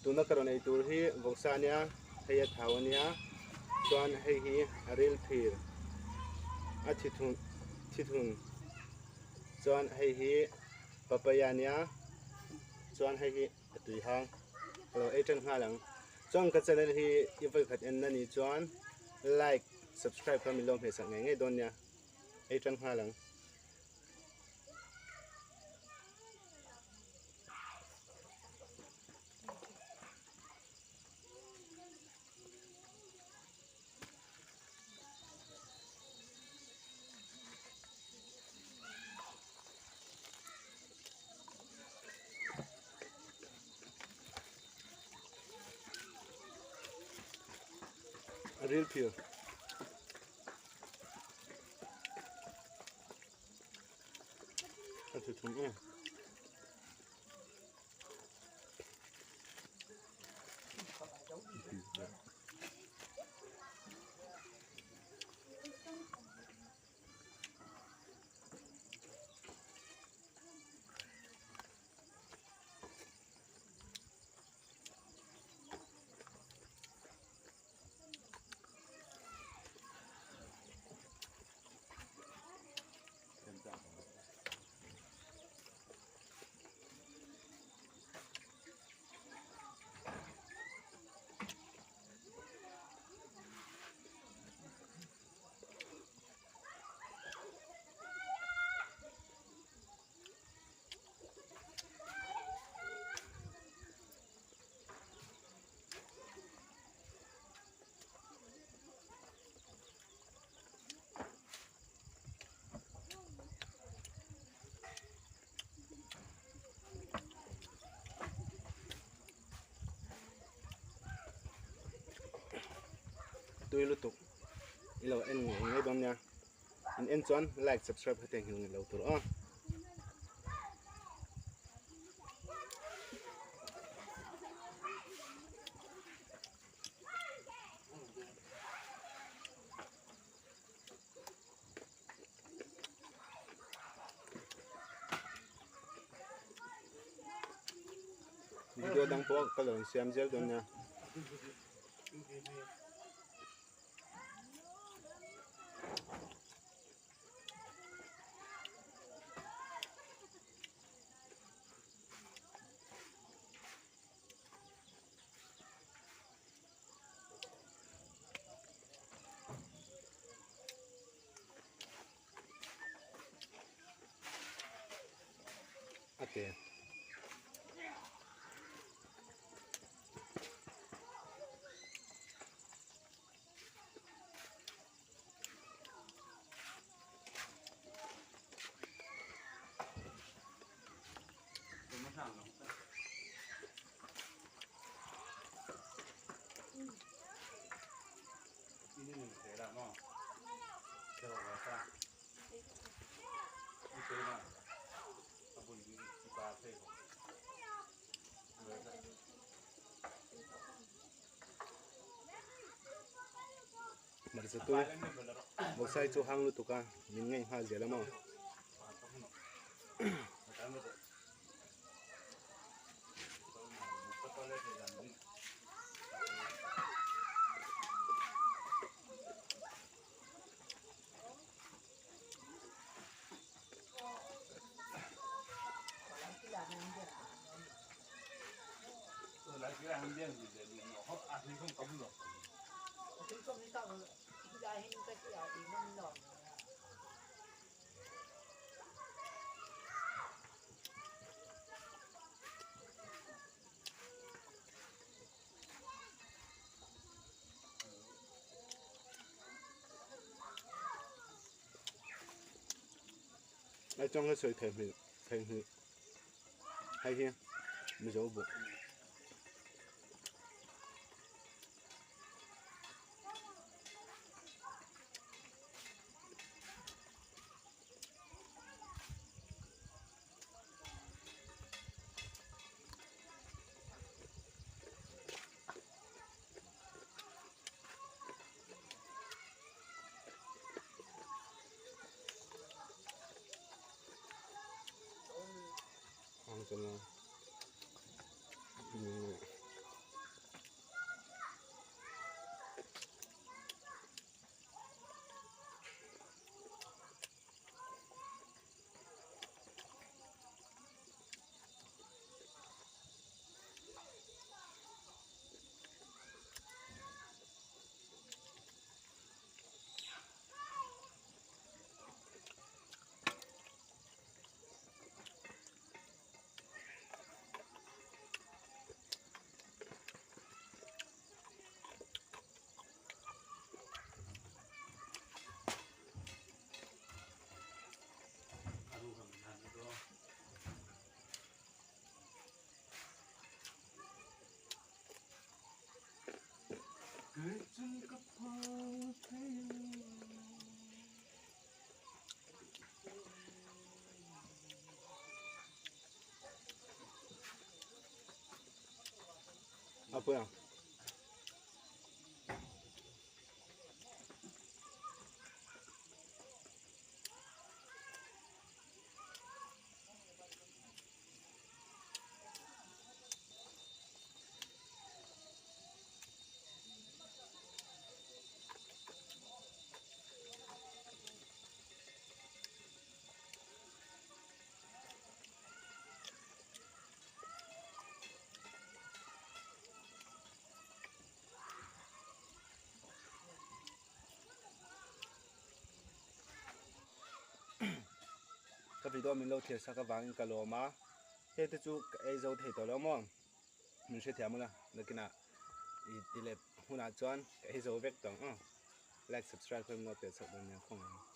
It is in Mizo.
Tuna ka rawn ei tur hi vawksa ania, hei a thau ania, chuan hei hi a ril phir a thi thun thi thun chuan hei hi papaya ania, chuan hei hi a tui hang ka lo ei tan nghal ang. Chuan ka channel hi i vawikhat en na nih chuan like, subscribe kha min lo hmehsak ngei ngei dawn nia, ei tan nghal ang. A ril phir. A thi thum em. Tui lutuk i lo en ngei ngei dawn nia in en chuan like subscribe kha theihnghilh ngei lo tur aw. Video dang pawh ka lo insiam zel dawn nia. A te. Hmarcha tui bawksai chu hang lutuk a min ngaih nghal zel a maw. Ai chuan ka sawi theihnghilh theihnghilh hei hi Mizo bawk. A pui ang. Ka video min lo thlir sak avangin ka lawm a, hei te chu ka ei zo thei tawh lo maw? Min hrethiam ula, nakinah i ti leh hunah chuan ka ei zo vek tawh ang aw. Like, subscribe kha min lo pe chhoh dawn nia khawngaih.